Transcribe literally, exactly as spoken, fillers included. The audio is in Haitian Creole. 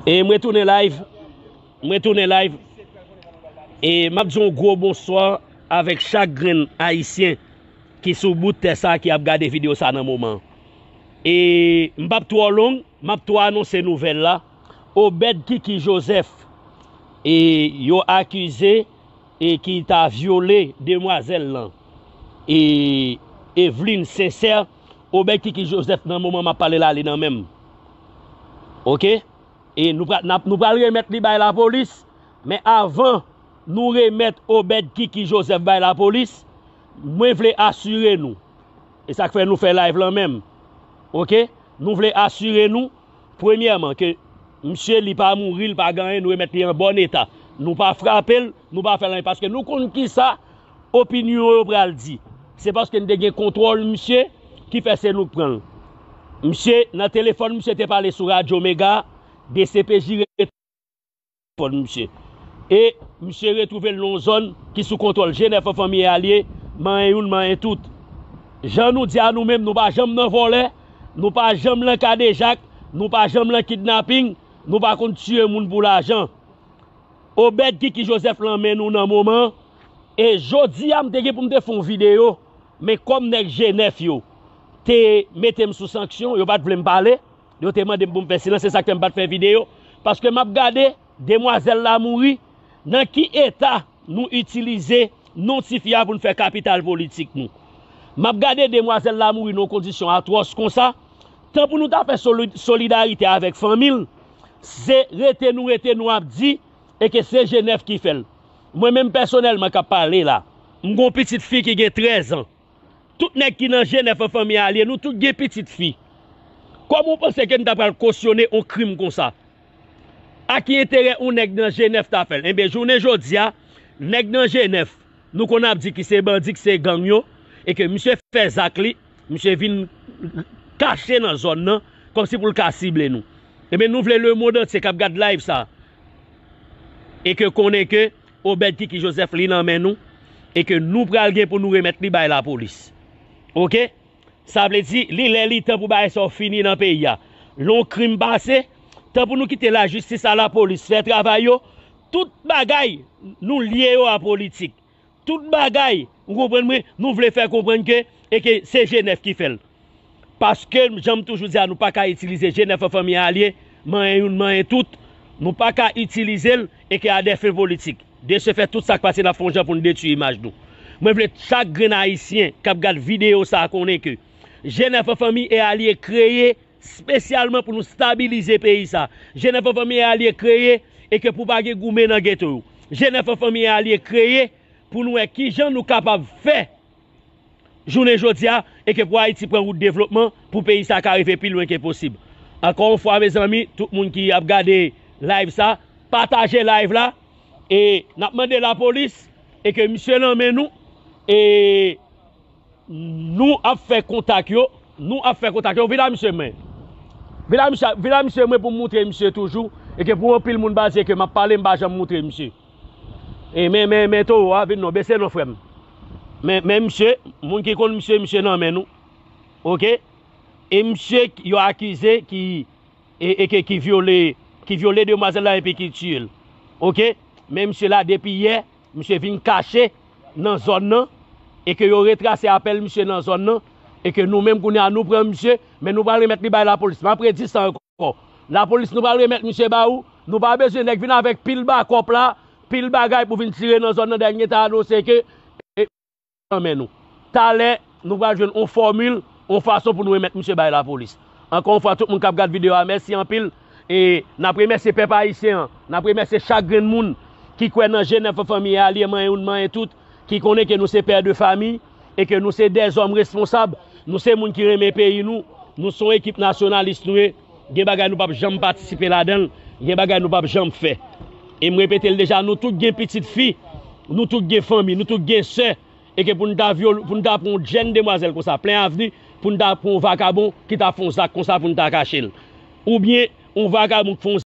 E mwen tounen live. Mwen tounen live. E m ap di yon gwo bonswa avèk chak grenn Ayisyen ki sou bout tè sa ki ap gade videyo sa nan moman. E m p ap twò long, m ap twò anonse nouvèl la. Obed Kiki Joseph, e yo akize e ki ta vyole demwazèl lan, e Eveline Sincère, Obed Kiki Joseph nan moman m ap pale la, li nan men m. Oke? E nou pral, n ap, nou pral remèt li bay lapolis, men avan nou remèt Obed Kiki Joseph bay lapolis, mwen vle asire nou, e sa k fè nou fè live lan menm, oke? Nou vle asire nou, premyèman, ke misye li pa mouri, li pa gen anyen, nou remèt li an bòn eta. Nou pa frape l, nou pa fè l anyen, paske nou konn kisa opinyon yo pral di. Se paske n te gen kontwòl misye ki fè se nou k pran l. Misye, nan telefòn, misye te pale sou Radyo Mega, D C P J telefòn misye. E misye retwouve l nan yon zòn ki sou kontwòl G nèf an fanmi e alye, manyen youn, manyen tout. Jan nou di a nou menm, nou pa janm nan vòlè, nou pa janm nan kadejak, nou pa janm nan kidnaping, nou pa konn tiye moun pou lajan. Obed Kiki Joseph lan men nou nan moman, e jodi a m te gen pou m te fè yon videyo, men kòm nèg G nèf yo te mete m sou sanksyon, yo pa t vle m pale, yo te mande m pou m fè silans, se sa k fè m pa t fè videyo, paske m ap gade demwazèl la mouri, nan ki eta nou itilize non ti fi a pou n fè kapital politik nou. M ap gade demwazèl la mouri nan yon kondisyon atwòs konsa, tan pou nou ta fè soli-, solidarite avèk fanmi l, se rete nou rete nou ap di, e ke se G nèf ki fè l. Mwen menm pèsonèlman k ap pale la, m gen yon pitit fi ki gen trèz an. Tout nèg ki nan G nèf an fanmi alye, nou tout gen pitit fi. Kòman w panse ke n ta pral kosyone yon krim konsa? A ki enterè yon nèg nan G nèf ta fè l? Enben, jounen jodi a, nèg nan G nèf, nou konn ap di ki se bandi, ki se gang yo, e ke misye fè zak li, misye vin kache nan zòn nan, kòmsi pou l ka sible nou. Enben, nou vle lemonn antye k ap gad live sa, e ke konnen ke Obed Kiki Joseph li nan men nou, e ke nou pral gen pou nou remèt li bay lapolis. Oke? Sa vle di, li lè li tan pou bagay sa yo fini nan peyi a. Lè yon krim pase, tan pou nou kite lajistis a lapolis fè travay yo, tout bagay nou lye yo a politik. Tout bagay, ou konprann mwen, nou vle fè konprann ke, e ke se G nèf ki fè l. Paske, jan m toujou di a, nou pa ka itilize G nèf an fanmi alye, manyen youn, manyen tout. Nou pa ka itilize l, e ke a dè fen politik. De se fè, tout sa k pase, n ap fè yon jan pou n detwi imaj nou. Mwen vle chak grenn Ayisyen k ap gad videyo sa a konnen ke G nèf an fanmi e alye kreye espesyalman pou nou stabilize peyi sa. G nèf an fanmi e alye kreye, e ke pou pa gen goumen nan geto yo. G nèf an fanmi e alye kreye pou nou wè kijan nou kapab fè jounen jodi a, e ke pou Ayiti pran wout devlopman, pou peyi sa ka rive pi lwen ke posib. Ankò yon fwa, mezanmi, tout moun ki ap gade live sa, pataje live la, e n ap mande lapolis, e ke misye nan men nou, e nou ap fè kontak yo, nou ap fè kontak yo, vin la misye mwen. Vin la misye, vin la misye mwen pou m moutre misye toujou, e ke pou anpil moun pa di ke m ap pale, m pa janm moutre misye. E men, men, men towo a, vin non, bese non, frè m. Men, men misye, moun ki konn misye, misye nan men nou. Oke? E misye yo akize ki, e, e ke, ki vyole, ki vyole demwazèl la epi ki tiye l. Oke? Men misye la, depi yè, misye vin kache nan zòn nan, e ke yo retrase apèl misye nan zòn nan, e ke nou menm kounye a nou pran misye, men nou pral remèt li bay lapolis. M ap redi sa ankò. Lapolis, nou pral remèt misye ba ou. Nou pa bezwen nèg vin avèk pil bakòp la, pil bagay pou vin tire nan zòn nan, dènye ta anonse ke, e, nan men nou. Talè, nou pral jwenn yon fòmil, yon fason pou nou remèt misye bay lapolis. Ankò yon fwa, tout moun k ap gad videyo a, mèsi anpil. E n ap remèsye pèp ayisyen an, n ap remèsye chak grenn moun ki kwè nan G nèf an fanmi alye, manyen youn, manyen tout, ki konnen ke nou se pè de fami, e ke nou se dèzòm responsab, nou se moun ki renmen peyi nou, nou se yon ekip nasyonalis nou ye, gen bagay nou p ap janm patisipe ladan l, gen bagay nou p ap janm fè. E m repete l deja, nou tout gen pitit fi, nou tout gen fanmi, nou tout gen sè, e ke pou n ta vyole, pou n ta pran yon jèn demwazèl konsa, plen avni, pou n ta pran yon vakabon ki ta fè yon zak konsa pou n ta kache l. Oubyen, yon vakabon k fè yon